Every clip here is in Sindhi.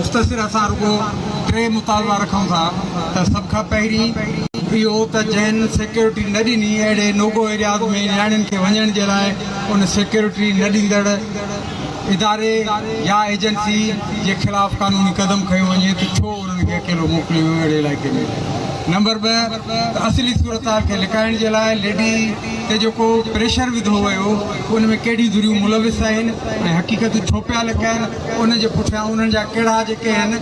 مختصر اسان رڳو ٽي مطالبا رکون ٿا ته سڀ کان پهرين اهو ته جنهن سيڪيورٽي نه ڏني اهڙي نوگو ايرياز ۾ نياڻين کي وڃڻ جي لاء ان سيڪيورٽي نه ڏيندڙ اداري يا ايجنسي جي خلاف قانوني قدم کنيو وڃي ته ڇو انهن کي اڪيلو موڪليو ويو اهڙي علائقي ۾ نمبر 2 ته اصلي صورتحال کي لڪائڻ جي لاء ليڊي تي جيڪو پريشر وڌو ويو ان ۾ ڪهڙيون ڌريون ملوث آهن ۽ حقيقتون ڇو پيا لڪائن ان جي پٺيان انهن جا ڪهڙا جيڪي آهن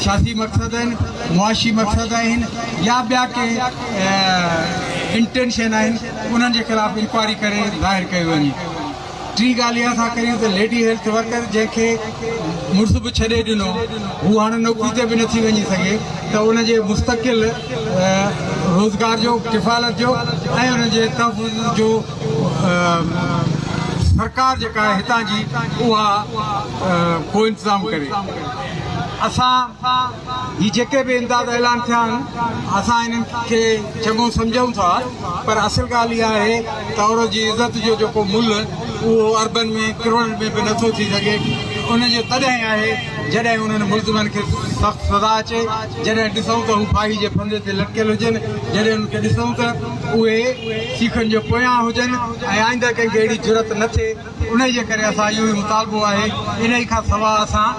سياسي مقصد آهن معاشي مقصد آهن يا ٻيا ڪي انٽينشن آهن انهن جي خلاف انڪوائري ڪري ظاهر ڪيو وڃي. ٽين ڳالهه اها ٿا ڪريون ته ليڊي هيلٿ ورڪر جنهن کي مڙس به ڇڏي ڏنو هو هاڻي نوڪري تي به نٿي وڃي سگهي ته ان جي مستقل روزگار جو ڪفالت جو ۽ ان جي تحفظ جو سرڪار جيڪا آهي هتان جي اها ڪو انتظام ڪري. اسان هي جيڪي به امداد اعلان ٿيا آهن اسان انهن کي چڱو سمجهون ٿا پر اصل ڳالهه اها آهي ته عورت جي عزت جو جيڪو ملهه اهو اربن ۾ ڪروڙن ۾ به نٿو ٿي سگهي ان جو تڏهن آهي جڏهن انهن ملزمن کي سخت سزا اچي جڏهن ڏسون ته هو ڦاهي جي ڦندي تي لٽڪيل هجن جڏهن انهن کي ڏسون ته اهي سيخن جي پويان هجن ۽ آئنده ڪنهن کي اهڙي جرئت نه ٿئي انهيء جي ڪري اسان اهو ئي مطالبو آهي. انهيء کان سواء اسان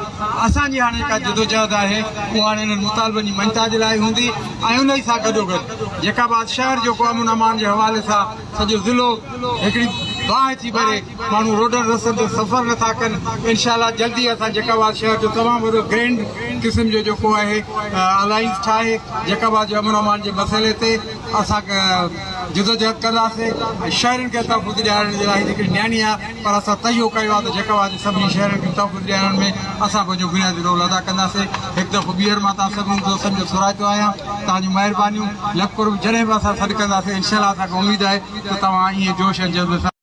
اسان جي هاڻي جيڪا جدوجهد آهي اها هاڻي انهن مطالبن جي مڃتا جي لاء هوندي ۽ انهيء سان گڏوگڏ جيڪب آباد شهر جيڪو امن امان جي حوالي سان سڄو ضلعو هڪڙي باهه ٿي ٻري ماڻهو روڊن رستن تي سفر نه ٿا ڪن انشاء الله جلدي اسان جيڪب آباد شهر جو تمام وڏو گرينڊ قسم جو جيڪو آهي الائنس ٺاهي جيڪب آباد جي امن امان جي مسئلي تي اسان جدوجهد ڪنداسين ۽ شهرين کي تحفظ ڏيارڻ جي لاء هي هڪڙي نياڻي آهي پر اسان تهيو ڪيو آهي ته جيڪب آباد جي سڀني شهرين کي تحفظ ڏيارڻ ۾ اسان پنهنجو بنيادي رول ادا ڪنداسين هڪ دفعو ٻيهر مان توهان سڀني دوستن جو ٿورائتو آهيان توهان جون مهربانيون لک قرب جڏهن به اسان سڏ ڪنداسين انشاء الله اسان کي اميد آهي ته توهان ائين جوش ۽ جذبي سان.